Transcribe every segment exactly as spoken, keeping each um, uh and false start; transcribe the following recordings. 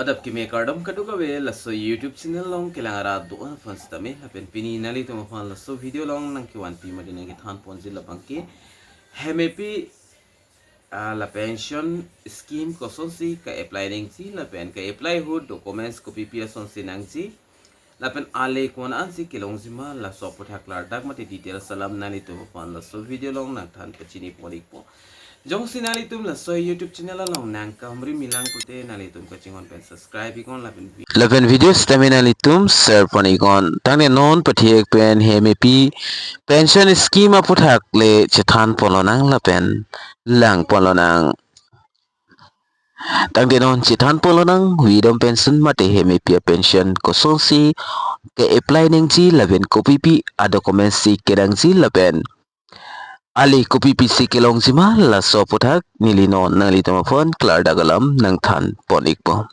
Adap kimi kardom kadokave laso YouTube channel along kelang arat do-an aphan sitame lapen pini nanglitum aphan laso video along nangkevanpi mate nangkethan ponji labangke hemepi, ah, la pension scheme kosonsi ka-apply nangji lapen ka-apply ahut documents kopipi asonsi nangji lapen ale ko-an ansi kelongjima laso aphuthak klardak mate details alam nanglitum aphan laso video along nangthan pachini pon-ikpo. Jongsi nanglitum laso YouTube channel along nangkamri milang pute nanglitum kachinghon pen subscribe iknon lapen vi-, lapen video sitame nanglitum share pon-iknon. Tangte non pathek pen hemepi pension scheme aphuthak le chethan ponlonang lapen lang ponlonang. Tangte non chethan ponlonang, widom pension mate hemepi pension kosonsi ka-apply nangji lapen kopipi a-documents si kenangji lapen ale kopipisi kelongjima laso aphuthak neli non nanglitum aphan klardak alam nangthan pon-ikpo.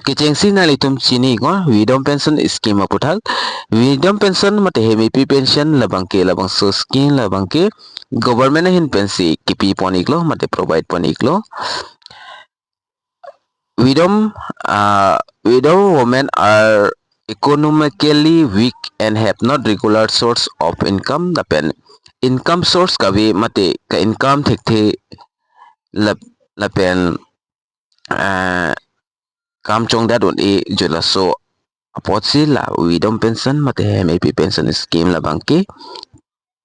Kechengsi nanglitum chini iknon, widom pension scheme aphuthak. Widom pension mate hemepi pension labangke labangso scheme labangke government ahin pensi kipi pon-iklo mate provide pon-iklo. Widom, uh, widow women are economically weak and have not regular source of income lapen income source kave mate ka-income thekthe lap-, lapen, ah, kam chongdat un-e jo laso apotsi la widom pension mate hemepi pension scheme labangke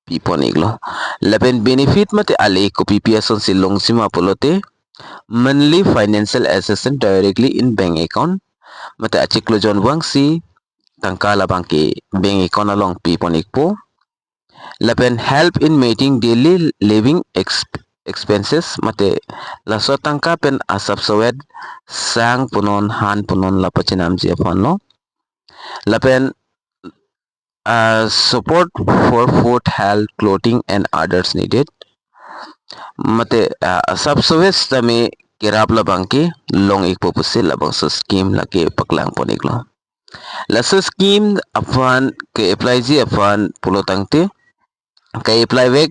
pi pon-iklo. Lapen benefit mate ale kopipi asonsi longjima pulote monthly financial assistance directly in bank account mate achiklo jon vangsi tangka labangke bank account along pi pon-ikpo. Lapen help in meeting daily living exp-, expenses mate laso atangka pen asap sowet sang punon han punon la pachinamji aphanlo. Lapen, uh, support for food, health, clothing and others needed. Mate, uh, asap sowet sitame kerap labangke long-ikpo pusi labangso scheme lake paklang pon-iklo. Laso scheme aphan ka-applyji aphan pulotangte ka-apply vek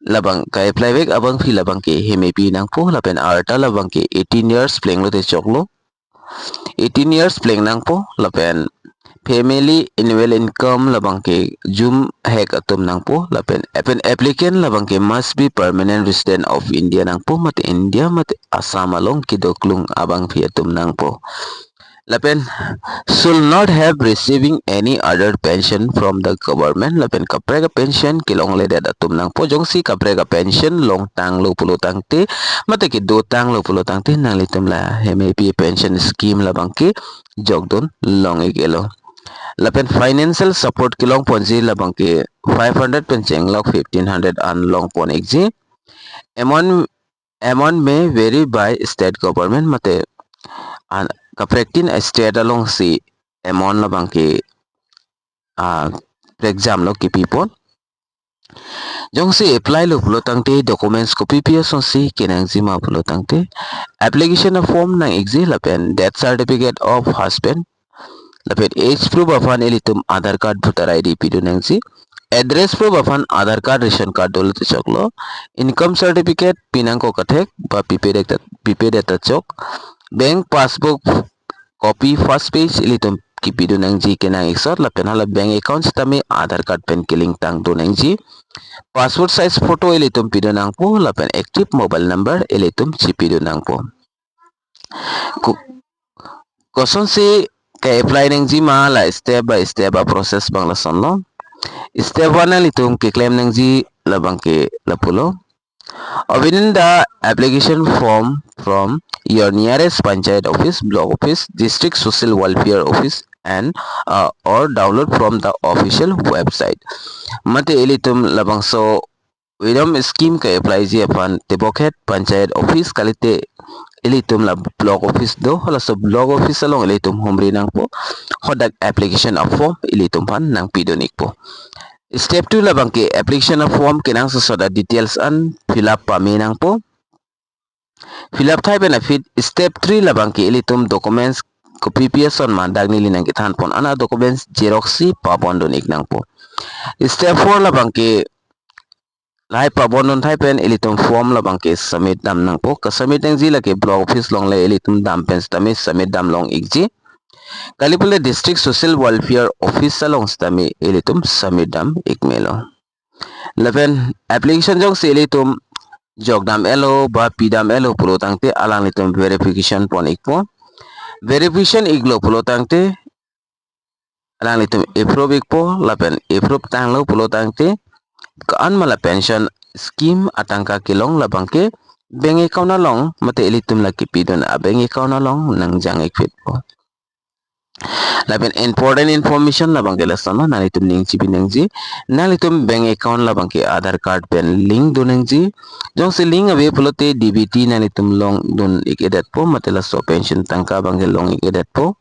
labang, ka-apply vek abangpi labangke hemepi nangpo lapen arta labangke eighteen years plenglote choklo. Eighteen years pleng nangpo lapen family annual income labangke jum hek atum nangpo lapen, lapen applicant labangke must be permanent resident of India nangpo mate India mate Assam along kedoklung abangpi atum nangpo. Lapen should not have receiving any other pension from the government lapen kaprek a-pension kelongledet atum nangpo. Jongsi kaprek a-pension longtanglo pulotangte mate kedotanglo pulotangte nanglitum la hemepi pension scheme labangke jokdun long-iklo. Lapen financial support kelong ponji labangke five hundred pen chenglok fifteen hundred an long pon-ikji. Amount, amount may vary by state government mate an kaprektin state alongsi amount labangke, ah, prekjamlo kipi pon. Jongsi apply lo pulotangte documents kopipi asonsi kenangjima pulotangte application a-form nang-ikji lapen death certificate of husband lapen age proof aphan ilitum Aadhaar card, voter I D pidun nangji. Address proof aphan Aadhaar card, ration card dolo te choklo. Income certificate pinangkok kathek ba pipedet ta, pipedet ta chok. Bank passbook copy first page ilitum kipidun nangji kenang-ik sot lapen hala bank account sitame Aadhaar card pen kelink tangdun nangji. Passport size photo ilitum pidun nangpo lapen active mobile number ilitum chipidun nangpo. Ko-, kosonsi ka-apply nangjima la step by step a-process abang lasonlo. Step one nanglitum keklem nangji labangke lapulo. Open the application form from your nearest panchayat office, block office, district social welfare office and, uh, or download from the official website. Mate ilitum labangso widom scheme ka-applyji aphan tebokhet panchayat office kalite ilitum la block office do, halaso block office along ilitum humri nangpo, hadak application a-form ilitum aphan nangpidun-ikpo. Step two labangke application a-form kenangsot a-details an fill up pame nangpo. Fill up thai pen aphi step three labangke ilitum documents kopipi ason ma dak neli nangkethan pon an a-documents xerox si papondun-ik nangpo. Step four labangke lahai pabon dunthai pen ilitum form labangke submit dam nangpo. Ka-submit nangji lake block office along le ilitum dam pen sitame submit dam long ikji. Kali pulote District Social Welfare Office along sitame ilitum submit dam ik melo. Lapen application jongsi ilitum jok dam-etlo ba pi dam-etlo pulo tangte alanglitum verification pon ikpo. Verification iklo pulo tangte alanglitum approve ikpo, lapen approve tanglo pulo tangte ko-an ma la pension scheme atangka kelong labangke bank account along mate ilitum la kepidun a-bank account along nangjang ikpitpo. Lapen important information labangke lason ma, nanglitum ning chipi nangji, nanglitum bank account labangke Aadhaar card pen link dun nangji. Jongsi link ave pulote D B T nanglitum long dun ik-edetpo, mate laso pension tangka abangke long ik-edetpo.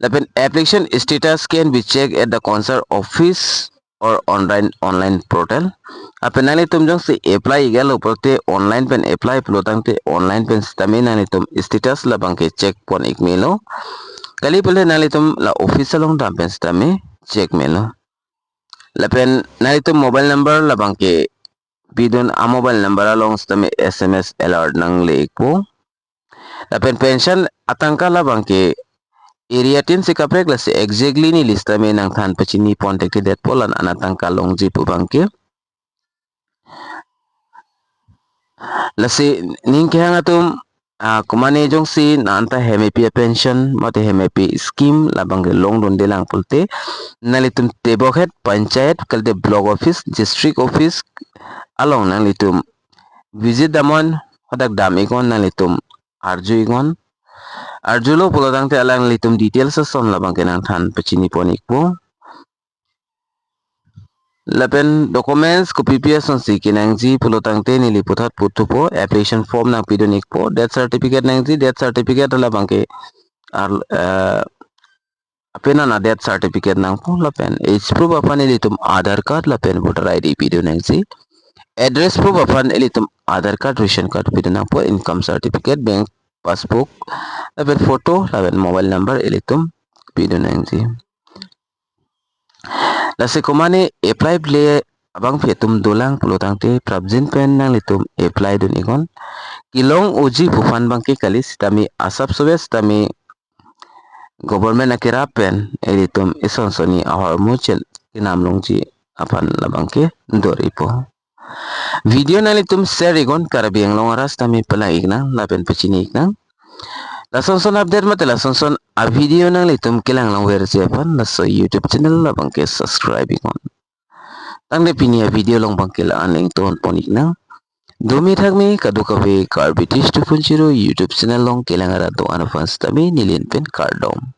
Lapen application status can be checked at the concerned office or online, online portal. Lapen nanglitum jongsi apply ik-etlo pulote online pen apply pulo tangte online pen sitame nanglitum status labangke check pon ik melo. Kali pulote nanglitum la office along dam pen sitame check melo. Lapen nanglitum mobile number labangke pidun a-mobile number along sitame S M S alert nangle ikpo. Lapen pension atangka labangke area tin si kaprek, lasi exactly neli sitame nangthan pachini pon thekthedetpo la-an atangka longji pu abangke. Lasi ning kehang atum, ah, komane jongsi nanta hemepi pension mate hemepi scheme labangke long dundelang pulote nanglitum tebokhet panchayat kalite block office, district office along nanglitum visit dam non, hadak dam iknon, nanglitum arju iknon. Arjulo pulo tangte alanglitum details ason labangke nangthan pachini pon ikpo. Lapen documents kopipi asonsi kenangji pulo tangte neli puthot puthupo, application form nangpidun ikpo, death certificate nangji, death certificate labangke ar, eh, apena na death certificate nangpo, lapen age proof aphan ilitum Aadhaar card lapen voter I D pidun nangji. Address proof aphan ilitum Aadhaar card, ration card pidun nangpo, income certificate, bank passbook, lapen photo, lapen mobile number ilitum pidun nangji. Lasi komane apply le abangpi atum dolang pulo tangte prapjin pen nanglitum apply dun iknon. Kelong unji pu aphan abangke kali sitame asap sobe sitame government akerap pen ilitum ison soni ahormu chen kenam longji aphan labangke doripo. Video nanglitum share iknon, Karbi Anglong arat sitame palang iknang lapen pachini iknang. Lason son update mate lason son a-video nanglitum kelang longverji aphan laso YouTube channel labangke subscribe iknon. Tangte pini a-video along abangke la-an le ingtonpon iknang. Dumi thakmi kadokave Karbi Tish two point zero YouTube channel along kelang arat do-an aphan sitame neli pen kardom.